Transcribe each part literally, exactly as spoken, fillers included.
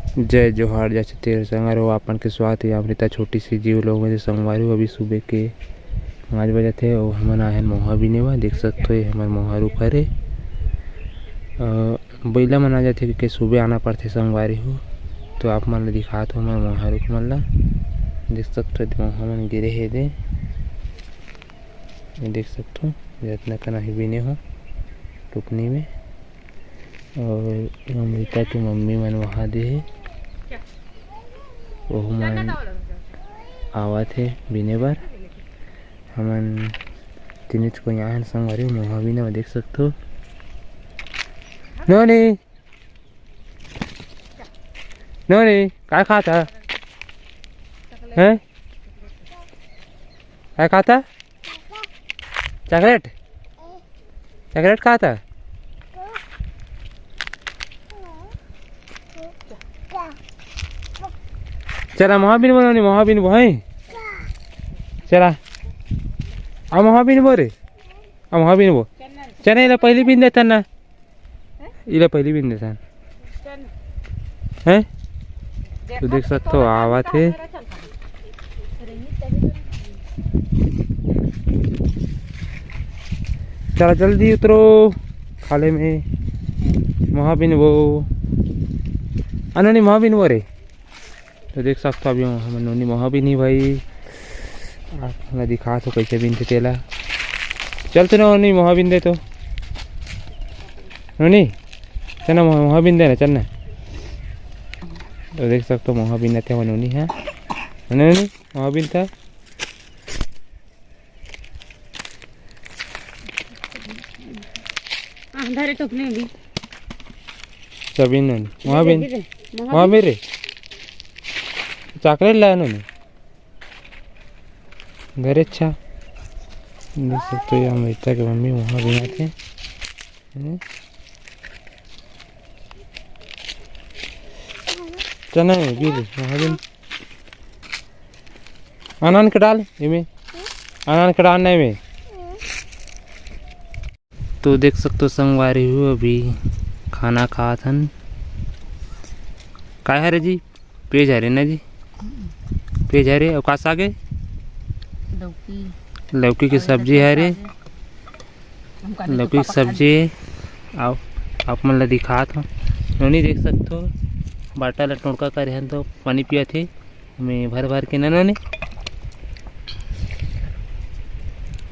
जय जोहार, जय छत्तीसगढ़ संगवारी हो। आपन के स्वागत हे अमृता छोटी सी जीव लोग में। संगवारी हो, अभी सुबह के पाँच बजत हे अउ हमन आए हन मोहा बिने बर। देख सकथो, ये हमर मोहा रुख हरे। अ, बइला मन आ जाथे कि सुबह आना पड़थे संगवारी हो। तो आप मन ल दिखात हो हमर मोहा रुख मन ल। देख सकथो, ये मोहा मन गिरे हे दे। ये देख सकथो, जतना कन अभी बिने हो टुकनी में। अउ अमृता के मम्मी मन वहा दे हे, ओहू मन आवत हे बिने बर। हमन तीनिच कोई आए हन संगवारी, मोहा बिने बर देख सकथो। नोनी, नोनी, काय खात ह? हैं? काय खात ह? चॉकलेट? चॉकलेट खात ह? चला, मोहा बिनबो नोनी, मोहा बिनबो, हैं? चला। आ मोहा बिनबो रे। आ मोहा बिनबो। चना, इला पहिली बिन देथन ना। इला पहिली बिन देथन। हैं? तो देख सकथो, आवत हे। चला जल्दी उतरो, खाले में। मोहा बिनबो। आ नोनी, मोहा बिनबो रे। तो देख सकथो, अभी हमर नोनी मोहा बिनही भाई। आप ला दिखात हो कैसे बिनथे तेला। चल तो नोनी, मोहा बिन दे तो। नोनी, चल ना, मोहा, मोहा बिन दे ना, चल ना। तो देख सकथो, मोहा बिनत हे हमर नोनी ह। है ना नोनी? मोहा बिनत हे। आ, धरे टोकने भी। चबिन नोनी। मोहा बिन। दे, दे, दे। मोहा बिन रे। चॉकलेट लाया नोनी। धरे अच्छा। देख सकथो, ये अमृता के मम्मी मोहा बिनत हे। हम्म। चना में भी दे, मोहा बिन। आनन के डाल, एमे। आनन के डाल ना एमे। तो देख सकथो संगवारी हो, अभी खाना खात हन। काय हरे जी? पेज हरे ना जी? पेज हरे, अउ का साग हे? लौकी। लौकी के सब्जी हरे। लौकी के सब्जी हे। आप, आप मन ला दिखात हो। नोनी देख सकथो, बाटा ला टोड़का करे हन तो पानी पियत हे। में भर भर के ननोनी।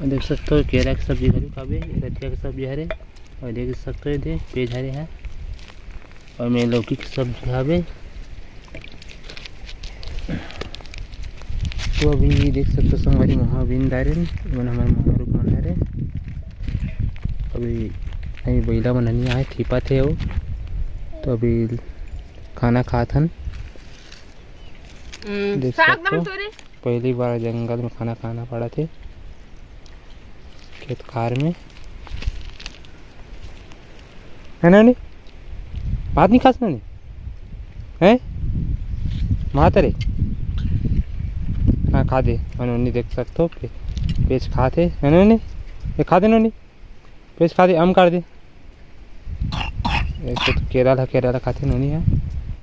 देख सकथो, केरा के सब्जी घलो खाबे, रतिया के सब्जी हरे। अउ देख सकथो, ये दे पेज हरे हे। अउ में लौकी के सब्जी खाबे। तो अभी देख सकथो संगवारी, मोहा बिन डारेन, एमन हमर मोहा रुख मन हरे। अभी, अभी बइला मन नइ आए, थिपत हे अउ। तो अभी खाना खात हन। हम्म, देख सकथो, पहली बार जंगल में खाना खाना पड़त हे, खेत खार में। है ना, नहीं? भात नहीं खास ना, नहीं? हैं? भात रे? हाँ, खा दे। नोनी देख सकथो, पे-, पेज खात हे, है ना, नहीं? ये खा दे, नोनी। पेज खा दे, आम काट दे। एक तो केरा ला, केरा ला खाथे नोनी ह।